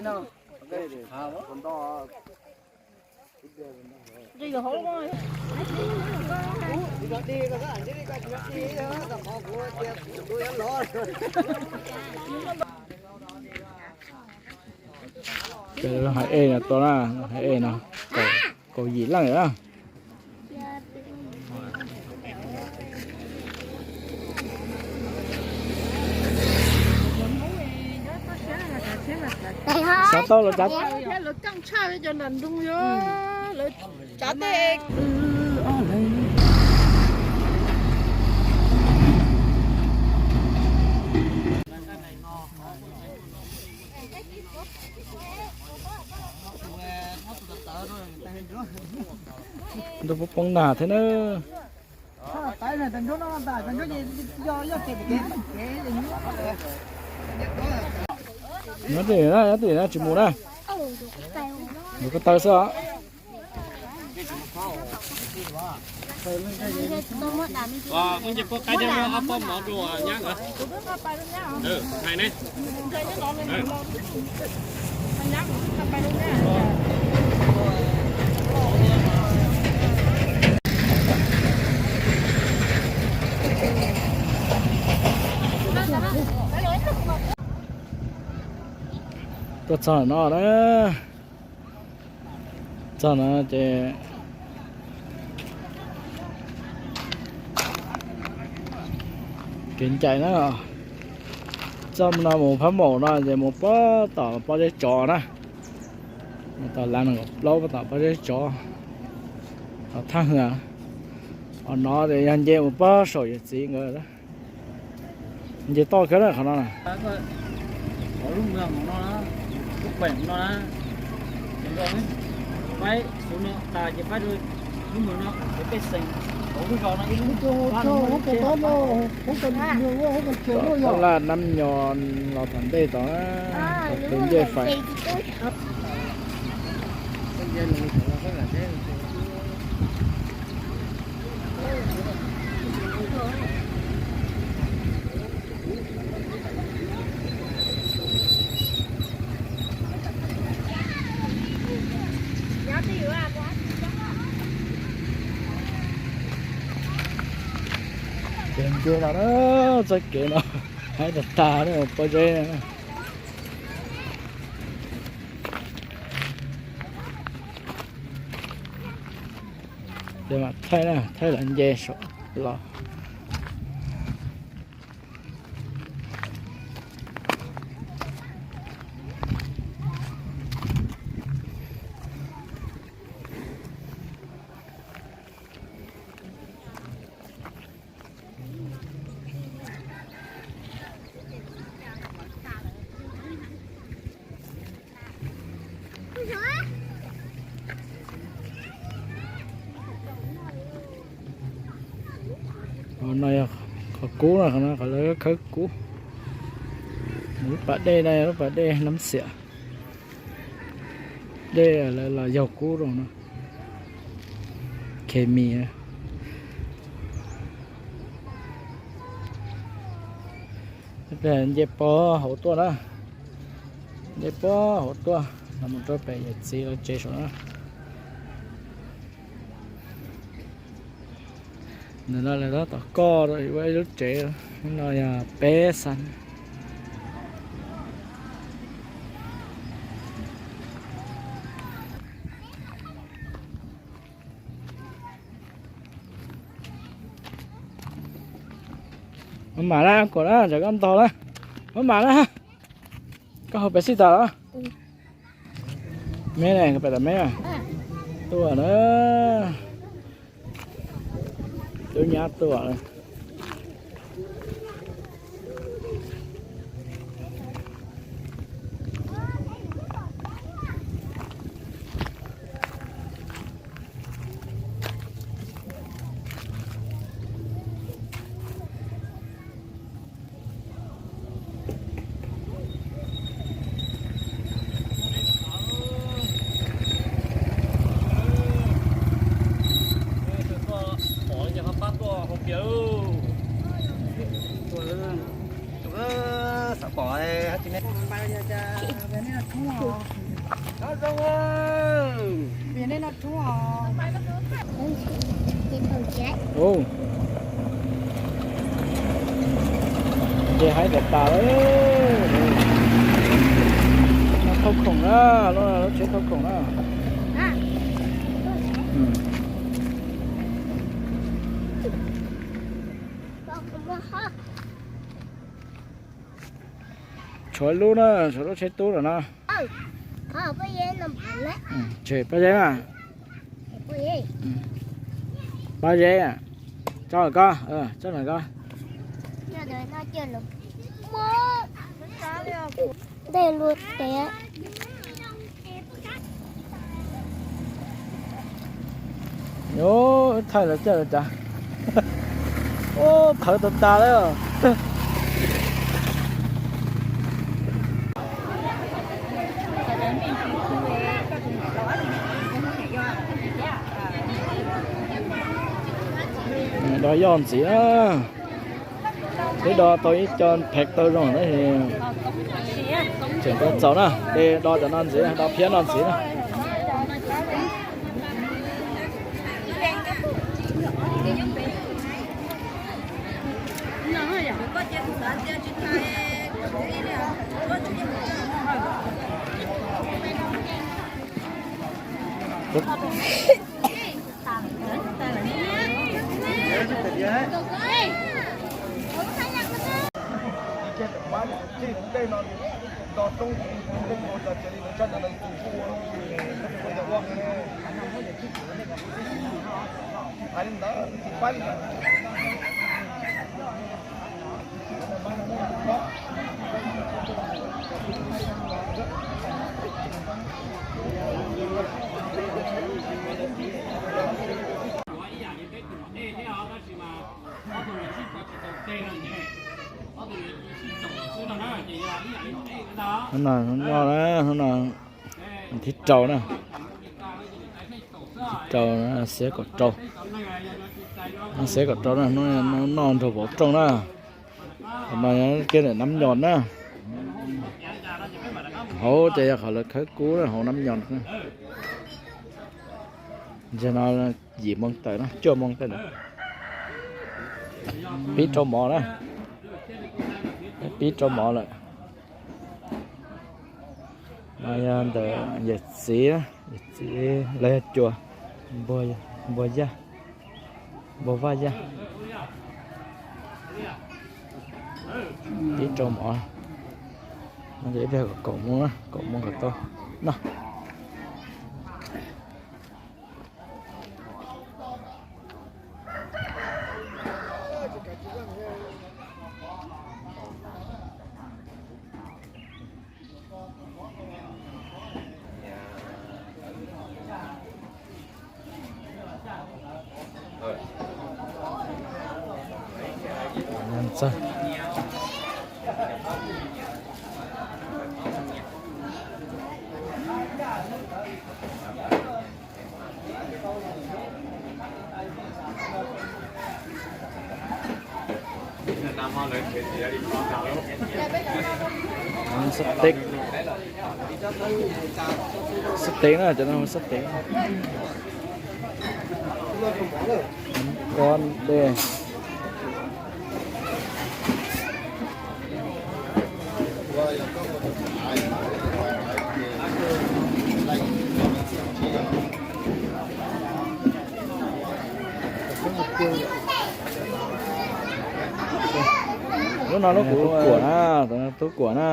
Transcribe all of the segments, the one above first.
Ces lawv hais ej no tau na, hais ej no kaum yim leej na. Xav tau lawv tsav, lawv keej tshaj li cov nram nroog yog lawv tsav tej. Ntuj poob poob nag thiab na. Nyob tim na, nyob tim na tsis mus na. Mus ko taw xwb os. Tuaj txog no na. Txog no ces kev ncaim na. Txog no mus Phab Maum no ces mus pob tom Pob Zeb Tsov na. Mus tom lav nees nkaum plaub pob tom Pob Zeb Tsov, tom Thaj Hwm. Qhov no ces yog nce mus pob saum yawm txiv nkawd. Nce toj kiag na qhov no na. Tab laj Nab Nyo los tom ntej tod, tom tus ncej fais. Ces nce los na, txoj kev no haib tag tag na, pob zeb na. Ces mam thaij na, thaij los nce saum los. Qhov no yog qhov kub no, qhov no qhov lawv khawb kub. Lub pas dej no yog lub pas dej Nab Xiam. Dej lawv los yaug kub rau no. Khes mis. Nce pog hauv tuaj na. Nce pog hauv tuaj los mus rau pem yawm txiv lawv tsev saum na. Ntawm no lawv tab tom koj ua ib lub tsev, no yog peb xees. Maj mam na, kuam na, tsam koj ntog na. Maj mam na. Koj haus Pepsi tas los? Me ne, pem tas me. Tuaj na. Tub nyab tuaj na. Pom li cas ho pab tuaj haus pias. Ub, nce haib tas tas lawm. Thauj khoom na, lub tsheb thauj khoom na. Tshuav lub na, tshuav lub tsheb tub lawm no. Tshem pob zeb na. Pob zeb, tso koj, tso koj. Tej lua tias Thaij lawv caj lawv cav. Ub, qhawv tas tas lawm. Do yoj ntxiv na. Twb do tau ib co phev tau zoo na, tseem tau txaus na, de do cov no ntxiv, do phiab no ntxiv na. Hnub no noj na, hnub no thib rau na. Thib rau, xiab kaum rau. Xiab kaum rau na, hnub no noj nrog vauv rooj na. Qhov no kiab ntawm nab nyos na. Hauv ces yog qhov lawv khawb kub na, hauv nab nyos na. Ntawm no yim moo tawm na, cuaj moo tawm na. Pib rau mov na. Pib rau mov lawm. No yog ntawm yawm txiv, yawm txiv lawv yog cuas npua yaj, npua vaj yaj. Pib rau mov. Ib pliag kaum moo, kaum moo kom tau noj. Xab teb, xab teb na, cov no xab teb. Kob dej. Lub no lub kuv, tub kuam na, tub kuam na,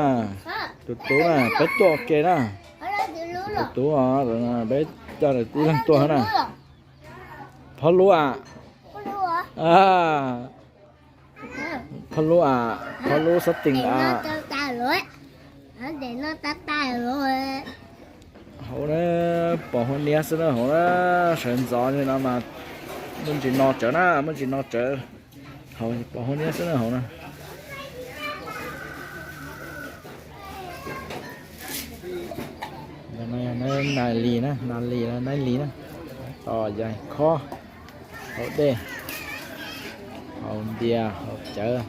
tus tub na, peb tuaj ua ke na. Tus tub os, peb coj ib leeg tuaj na. Phob lub a, phob lub a, phob lub xab tes a. Hauv na, pom huab niab xwb na, hauv na, sawv ntxov li no mas muaj ntsis no tsawv na, muaj ntsis no tsawv. Hauv pom huab niab xwb na, hauv na. Nas lis na, nas lis, naib lis na. Tos yas khob, hauv dej, hauv ntias, hauv cawv.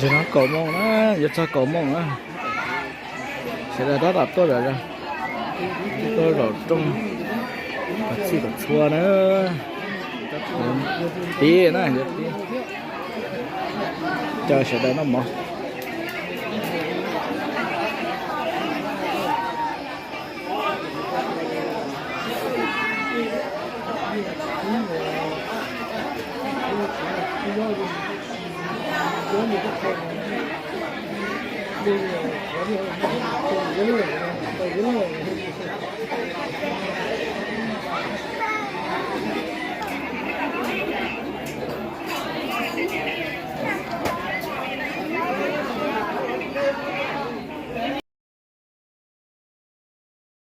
Tam sim no kaum moos na, yuav txog kaum moos na. Sawv daws tab tom tuaj zom zaws, tuaj zaum rooj kom txhij kom txhua na. Tib na, yuav tib, caw sawv daws noj mov.